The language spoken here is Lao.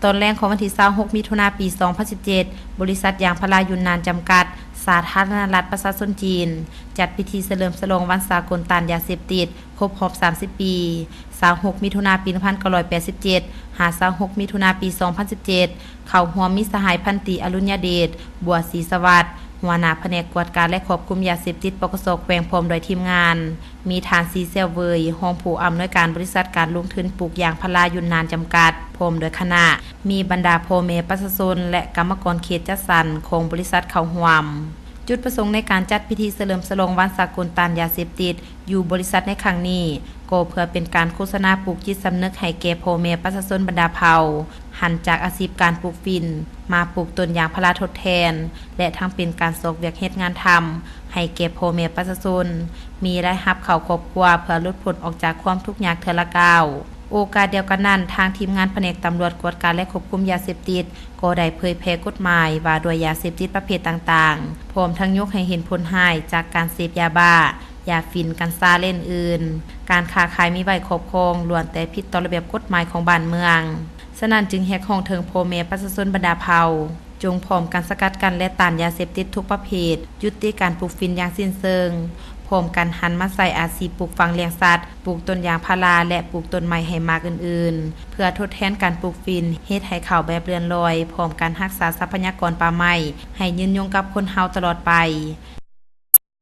ຕອນແລງຂອງວັນທີຊາວຫົກ ມິຖຸນາ ປີສອງພັນສິບເຈັດ ບໍລິສັດຢາງພາລາຢຸນນານຈຳກັດ ສາທາລະນະລັດປະຊາຊົນຈີນ ຈັດພິທີສະເຫຼີມສະຫຼອງວັນສາກົນຕ້ານຢາເສບຕິດ ຄົບຮອບສາມສິບປີ ຊາວຫົກ ມິຖຸນາ ປີໜຶ່ງພັນເກົ້າຮ້ອຍແປດສິບເຈັດ ຫາ ຊາວຫົກ ມິຖຸນາ ປີສອງພັນສິບເຈັດ ເຂົ້າຮ່ວມມີສະຫາຍພັນຕີ ອະລຸນຍະເດດ ບົວສີສະຫວັດ ຫົວໜ້າພະແນກກວດກາ ແລະ ຄວບຄຸມຢາເສບຕິດ ປກສ ແຂວງ ພ້ອມດ້ວຍທີມງານ, ມີທ່ານ ສີ ແຊວເຫວີຍ ຮອງຜູ້ອຳນວຍການບໍລິສັດການລົງທຶນປູກຢາງພາລາຢຸນນານຈຳກັດ ພ້ອມດ້ວຍຄະນະ, ມີບັນດາພໍ່ແມ່ປະຊາຊົນ ແລະ ກຳມະກອນເຂດຈັດສັນຂອງບໍລິສັດເຂົ້າຮ່ວມ. ຈຸດປະສົງໃນການຈັດພິທີສະເຫຼີມສະຫຼອງວັນສາກົນຕ້ານຢາເສບຕິດ ຢູ່ບໍລິສັດໃນຄັ້ງນີ້ ກໍເພື່ອເປັນການໂຄສະນາປູກຈິດສຳນຶກໃຫ້ແກ່ພໍ່ແມ່ປະຊາຊົນບັນດາເຜົ່າ, ຫັນຈາກອາຊີບການປູກຝິ່ນ ມາປູກຕົ້ນຢາງພາລາທົດແທນ ແລະ ທັງເປັນການຊອກວຽກເຮັດງານທຳໃຫ້ແກ່ພໍ່ແມ່ປະຊາຊົນ, ມີລາຍຮັບເຂົ້າຄອບຄົວ ເພື່ອຫຼຸດພົ້ນອອກຈາກຄວາມທຸກຍາກເທື່ອລະກ້າວ. ໂອກາດດຽວກັນນັ້ນ, ທາງທີມງານພະແນກຕຳຫຼວດກວດກາ ແລະ ຄວບຄຸມຢາເສບຕິດ ກໍໄດ້ເຜີຍແຜ່ກົດໝາຍວ່າດ້ວຍຢາເສບຕິດປະເພດຕ່າງໆ, ພ້ອມທັງຍົກໃຫ້ເຫັນຜົນຮ້າຍຈາກການເສບຢາບ້າ, ຢາຝິ່ນ, ກັນຊາ ແລະ ອື່ນໆ. ການຄ້າຂາຍມີໄວ້ຄອບຄອງ ລ້ວນແຕ່ຜິດຕໍ່ລະບຽບກົດໝາຍຂອງບ້ານເມືອງ. ສະນັ້ນຈຶ່ງຮຽກຮ້ອງເຖິງພໍ່ແມ່ປະຊາຊົນບັນດາເຜົ່າ, ຈົ່ງພ້ອມກັນສະກັດກັ້ນ ແລະ ຕ້ານຢາເສບຕິດທຸກປະເພດ, ຢຸດຕິການປູກຝິ່ນຢ່າງສິ້ນເຊີງ, ພ້ອມກັນຫັນມາໃສ່ອາຊີບປູກຝັງລ້ຽງສັດ, ປູກຕົ້ນຢາງພາລາ ແລະ ປູກຕົ້ນໄມ້ໃຫ້ໝາກອື່ນໆ ເພື່ອທົດແທນການປູກຝິ່ນ, ເຮັດໃຫ້ເຂົ້າແບບເລື່ອນລອຍ, ພ້ອມກັນຮັກສາຊັບພະຍາກອນປ່າໄມ້ໃຫ້ຍືນຍົງກັບຄົນເຮົາຕະຫຼອດໄປ.